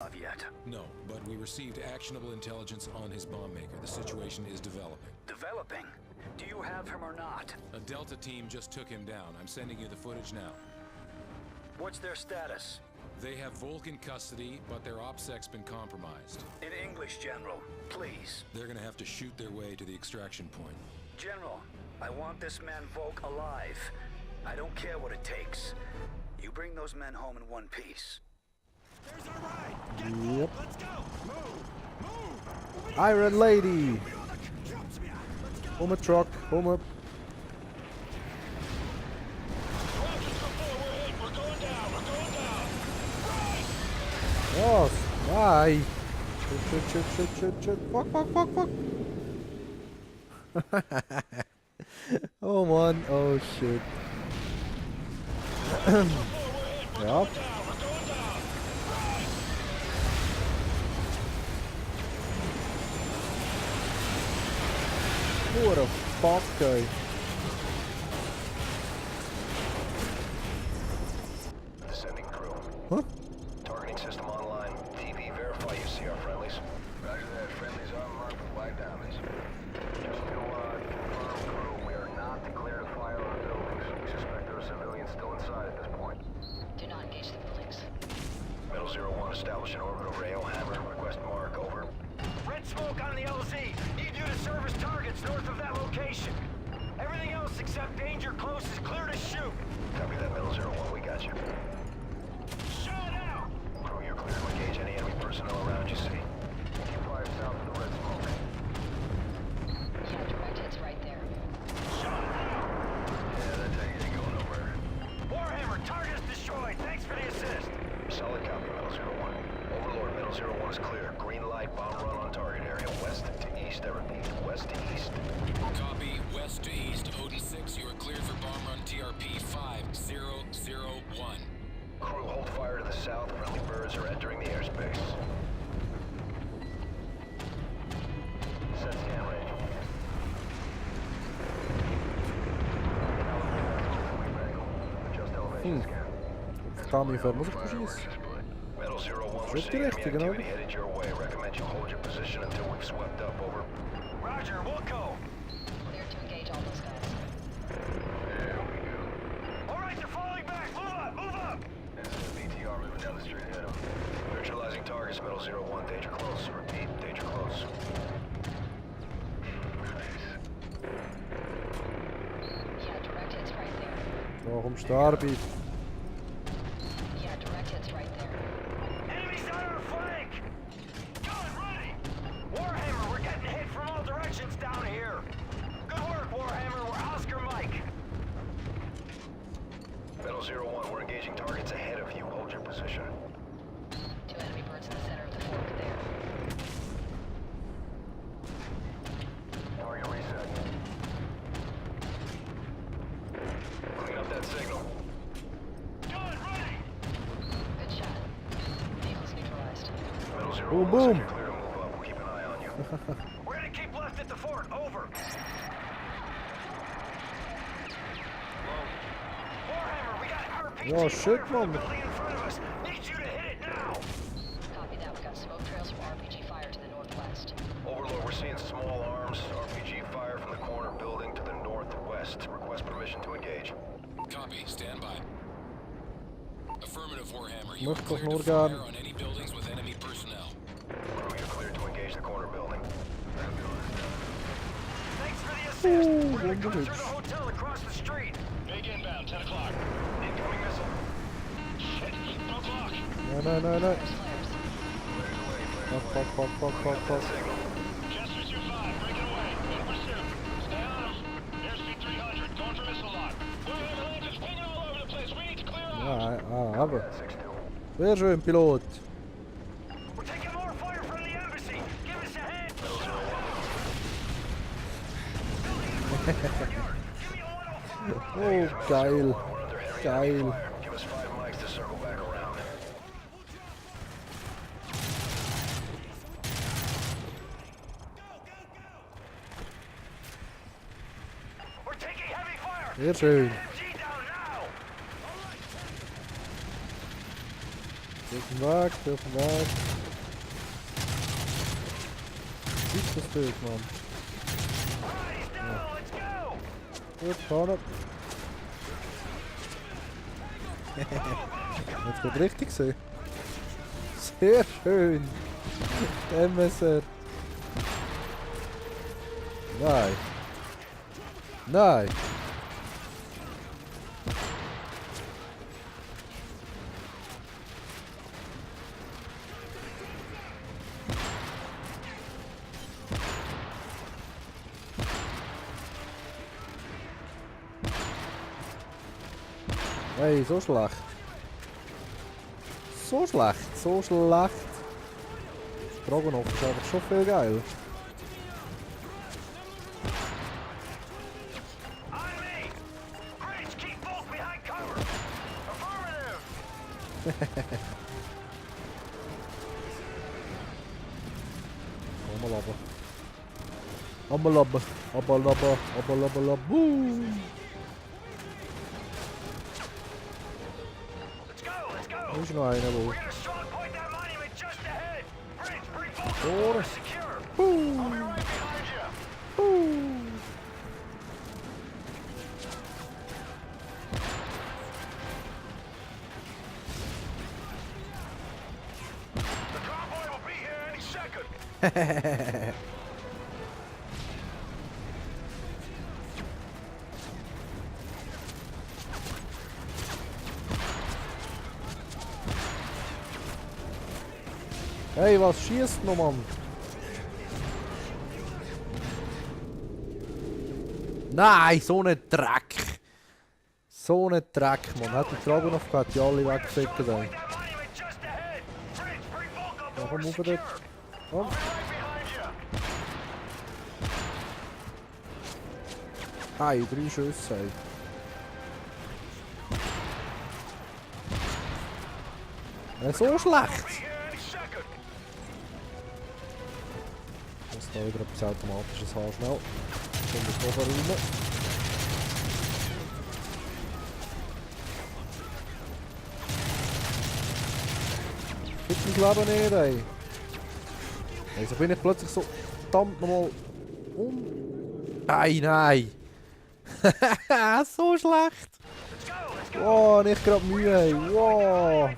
Yet. No, but we received actionable intelligence on his bomb maker. The situation is developing. Developing? Do you have him or not? A Delta team just took him down. I'm sending you the footage now. What's their status? They have Volk in custody, but their OPSEC's been compromised. In English, General, please. They're gonna have to shoot their way to the extraction point. General, I want this man Volk alive. I don't care what it takes. You bring those men home in one piece. There's our ride. Get moved. Let's go. Move. Iron Lady. Om het truck. Kom op. Oh, why? Shit. Fuck. Oh man, oh shit. Ja. What a fuck guy. Sending crew. Huh? Targeting system online. TV, verify you see our friendlies. Roger that. Friendlies are marked with white diamonds. Just to confirm, crew, we are not declared a fire on buildings. We suspect there are civilians still inside at this point. Do not engage the buildings. Metal 01, establish an orbit over AO Hammer. Request mark, over. Red smoke on the LZ. Need you to service targets north of that location. Everything else except danger close is clear to shoot. Copy that, Metal 01, we got you. Shut out! Crew, you're clear to engage any enemy personnel around you see. Keep fire south of the red smoke. Yeah, direct hits right there. Shut out! Yeah, that tank ain't going nowhere. Warhammer, target is destroyed. Thanks for the assist. Solid copy, Metal 01. Overlord, Metal 01 is clear. Green light, bomb run on target area. West to east, I repeat. West to east. Copy, west to east. Odin 6, you are cleared for bomb run TRP 5001. Crew, hold fire to the south. Friendly birds are entering the airspace. Set scan range. Adjust elevation scan. Staan hier verder, moet ik precies? Metal 01, we're Is dat seeing terecht, enemy genau? activity headed your way. Recommend you hold your position until we've swept up, over. Roger, we'll go. Clear to engage all those guys. There we go. All right, they're falling back. Move up. This is the BTR moving down the street ahead of them. Neutralizing targets, Metal 01, danger close. Repeat, danger close. Yeah, direct hits right there. Waarom sterf ik? Yeah, direct hits right there. Enemies on our flank. Gun ready. Warhammer, we're getting hit from all directions down here. Good work, Warhammer. We're Oscar Mike. Metal 01, we're engaging targets ahead of you. Hold your position. Two enemy birds in the center of the fork there. Target reset. Clean up that signal. Gun ready. Good shot. Vehicles neutralized. Metal 01, Boom, looks boom. like you're clear to move up. We'll keep an eye on you. We're gonna keep left at the fort. Over. Warhammer, we got RPG Oh, shit, fire from the man. building in front of us. Need you to hit it now. Copy that. We got smoke trails from RPG fire to the northwest. Overlord, we're seeing small arms. RPG fire from the corner building to the northwest. Request permission to engage. Copy, stand by. Affirmative, Warhammer. You are Must cleared to Morgan. fire on any buildings with enemy personnel. Crew, you're cleared to engage the corner building. Thanks for the assist. Ooh, We're gonna go through wonderful. the hotel across the street. Big inbound, 10 o'clock. Incoming missile. Shit, no clock. Nee. There's flares. Fuck. Signal. Chester 2-5, breaking away. In pursuit. Stay on them. Airspeed 300, going for missile lock. Warhammer Legends pinging all over the place. We need to clear out. Ja, hebben. 6-2. Weer zo'n piloot. We're taking more fire from the embassy. Give us a hand. Building in front of the courtyard. Give me a 105. Oh, geil. We're under heavy Geil. fire. Give us 5 mics to circle back around. We're taking heavy fire. Weer zo'n. MG down now. Dit Weg, bin auf dem Weg. Ist das dort, Mann? Gut, fahren. Jetzt wird richtig gesehen. Sehr schön. MSR. Nein. Nein. Hey, so schlecht. So schlecht, so schlecht. Dragonov ist einfach schon viel geil. Amalabba. Da ist noch einer, wo... Vor. Hey, was schießt noch, Mann? Nein, so ein Dreck! So ein Dreck, Mann. Hat die Dragonov gehabt, die alle weggefickt haben. Ja, komm rauf dort. Komm. Hey, 3 Schüsse. Hey. Ja, so schlecht! Ich muss da wieder etwas Automatisches haben, schnell. Kommt das oben rein. Gibt mein Leben nicht, ey. Also bin ich plötzlich so verdammt nochmal Nein, nein! So schlecht! Wow, nicht gerade Mühe, ey. Wow!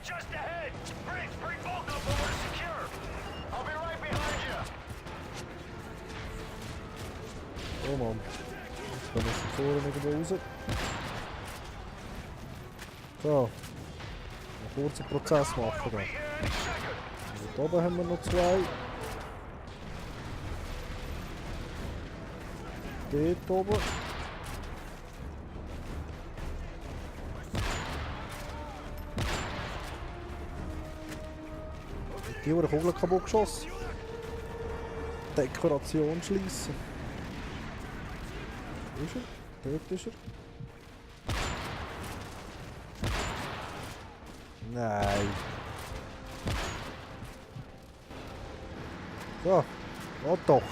Oh Mann. Jetzt können wir von vorne irgendwo raus. So. Einen kurzen Prozess machen. Hier oben haben wir noch 2. Dort oben. Die wurde Kugel kaputt geschossen. Dekoration schließen. Wo ist er? Dort ist er. Nein. So. Oh doch.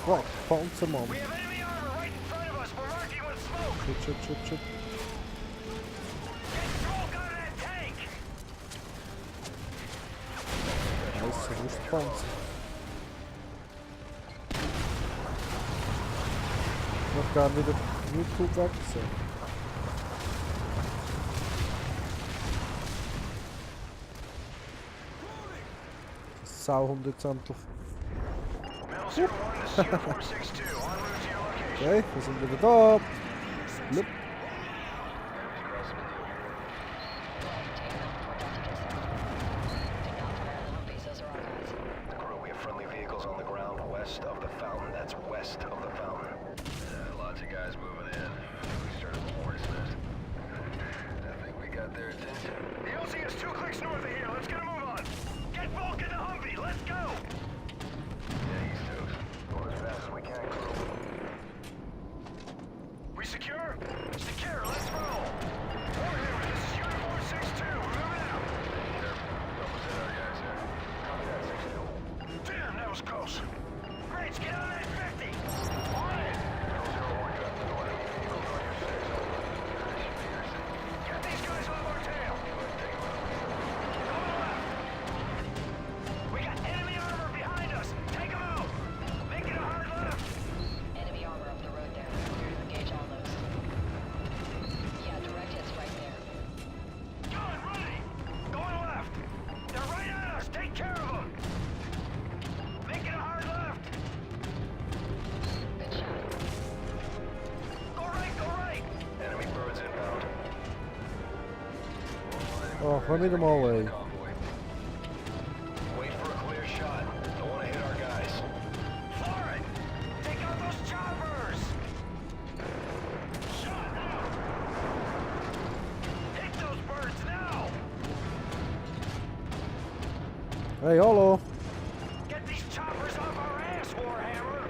Fuck, Panzermann. Shit. Nice, Rustpanzer. Ich möchte gerne wieder YouTube wechseln. Das Sauhund jetzt endlich. Okay, wir sind wieder da. Blip. Oh, let me them all away. Wait for a clear shot. Don't want to hit our guys. Floor it! Take out those choppers! Shot now! Hit those birds now! Hey, hallo. Get these choppers off our ass, Warhammer!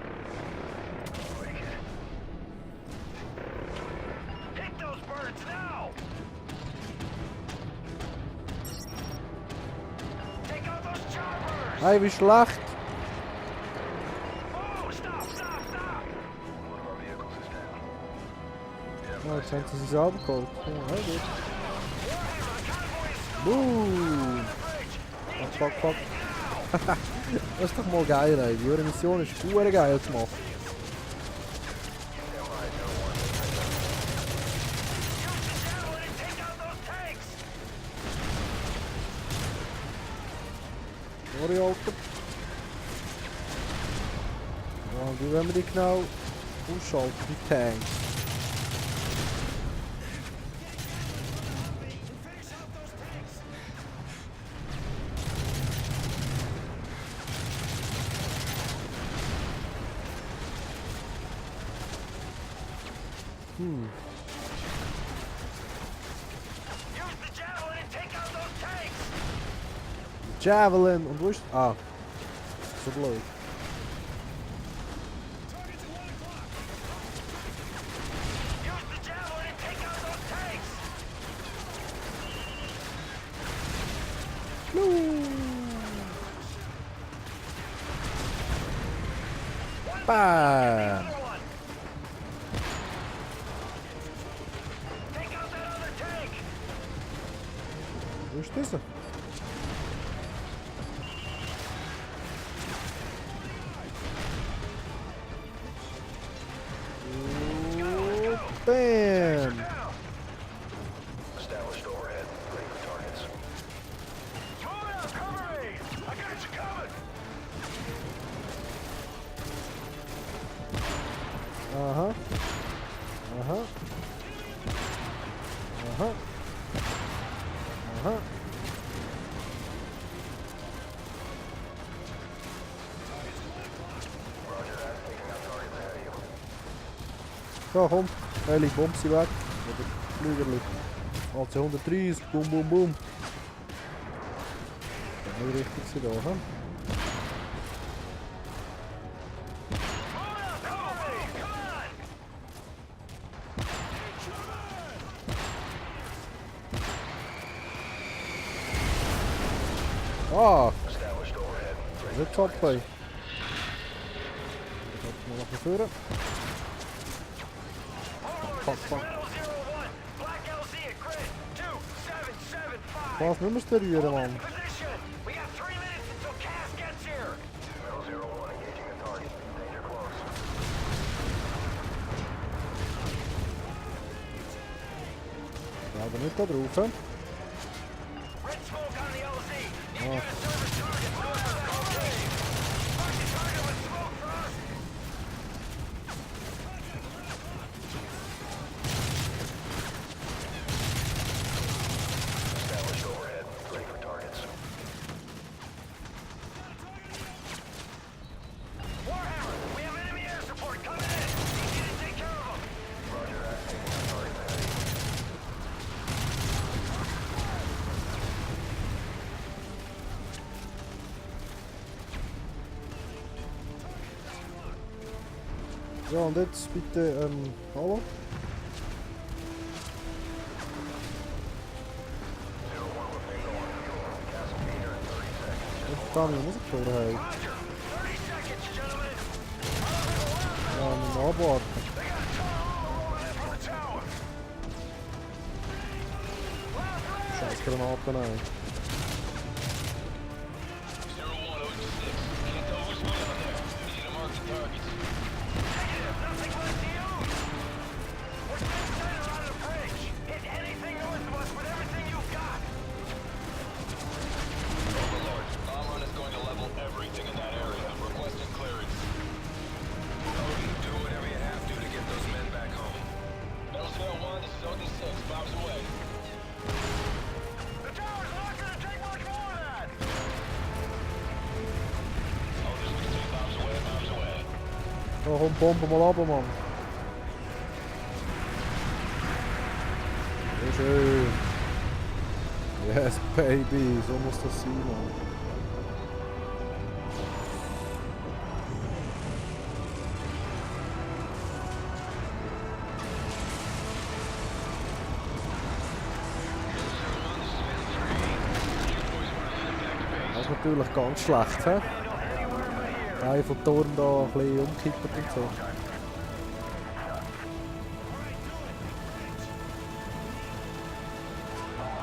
Hit those birds now! Take out those choppers! Hey, wie schlecht. Oh, stop, stop, stop! One of our vehicles is down. Ja, jetzt haben sie sich abgeholt. Ja, hey, gut. Warhammer, the convoy is stalled! Boom. The bridge! Fuck, fuck, fuck. Das ist doch mal geil, ey. Die eure Mission ist super geil zu machen. Sorry, Alter. Ja, wie wollen wir die genau ausschalten, die Tanks? Use the javelin and take out those tanks! Javelin und wo ist... Ah. So blöd. Use the javelin and take out those tanks! Bam! Other one! Take out that other tank! Wo ist dieser? Bam! Down! Established overhead. Ready for targets. Moving up, cover me! I got you covered! Uh-huh. Uh-huh. Uh-huh. Uh-huh. Roger that. Taking out targets ahead of you. So, komm. Heli, bomb sie weg. Oder Flügerli. AC 130, boom, boom, boom. Nicht richtig sie da, hm? Moving up, cover me! Come on! Ah! Established overhead. Ready Nicht top play. Ich hab mal nach vorne. Fuck, fuck. Black LZ at grid 2775. Was müssen wir steuern, Mann? Position. We got 3 minutes until Cass gets here. Metal 01 engaging the target. Danger close. Ja, aber nicht da drauf, hm? Red smoke on the LZ. Need Oh. you to service target. Okay. Mark the target with smoke for us. Established overhead. Ready for targets. Warhammer, we have enemy air support coming in. Need you to take care of them. Roger that. Taking out targets ahead of you. Ja, und jetzt bitte, hallo? 01 with Bingo on control. Castle Peter in 30 seconds. Ich kann nicht, muss ich schon haben. Roger. 30 seconds, gentlemen. Ja, mit dem Abwarten. They got a tunnel rolling in from the tower. Last round. Scheiß Granaten ein. 01 026. Can't tell which one out there. We need to mark the targets. Negative, nothing left to use. We're dead center on the bridge. Hit anything north of us with everything you've got. Overlord, Bomber is going to level everything in that area. Requesting clearance. Odin, do whatever you have to get those men back home. Metal 01, this is Odin 6, Bob's away. The So, komm, Bombe mal runter, Mann. Sehr schön. Yes, Baby. So muss das sein, Mann. Das ist natürlich ganz schlecht, hä? Einer von Turm da ein bisschen umkippert und so.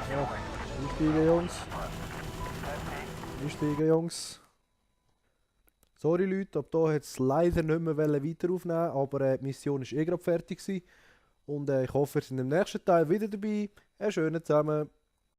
Ja, einsteigen, Jungs. Einsteigen, Jungs. Sorry Leute, ab hier hat es leider nicht mehr weiter aufnehmen, aber die Mission war eh gerade fertig gewesen. Und ich hoffe, ihr seid im nächsten Teil wieder dabei. Einen schönen zusammen.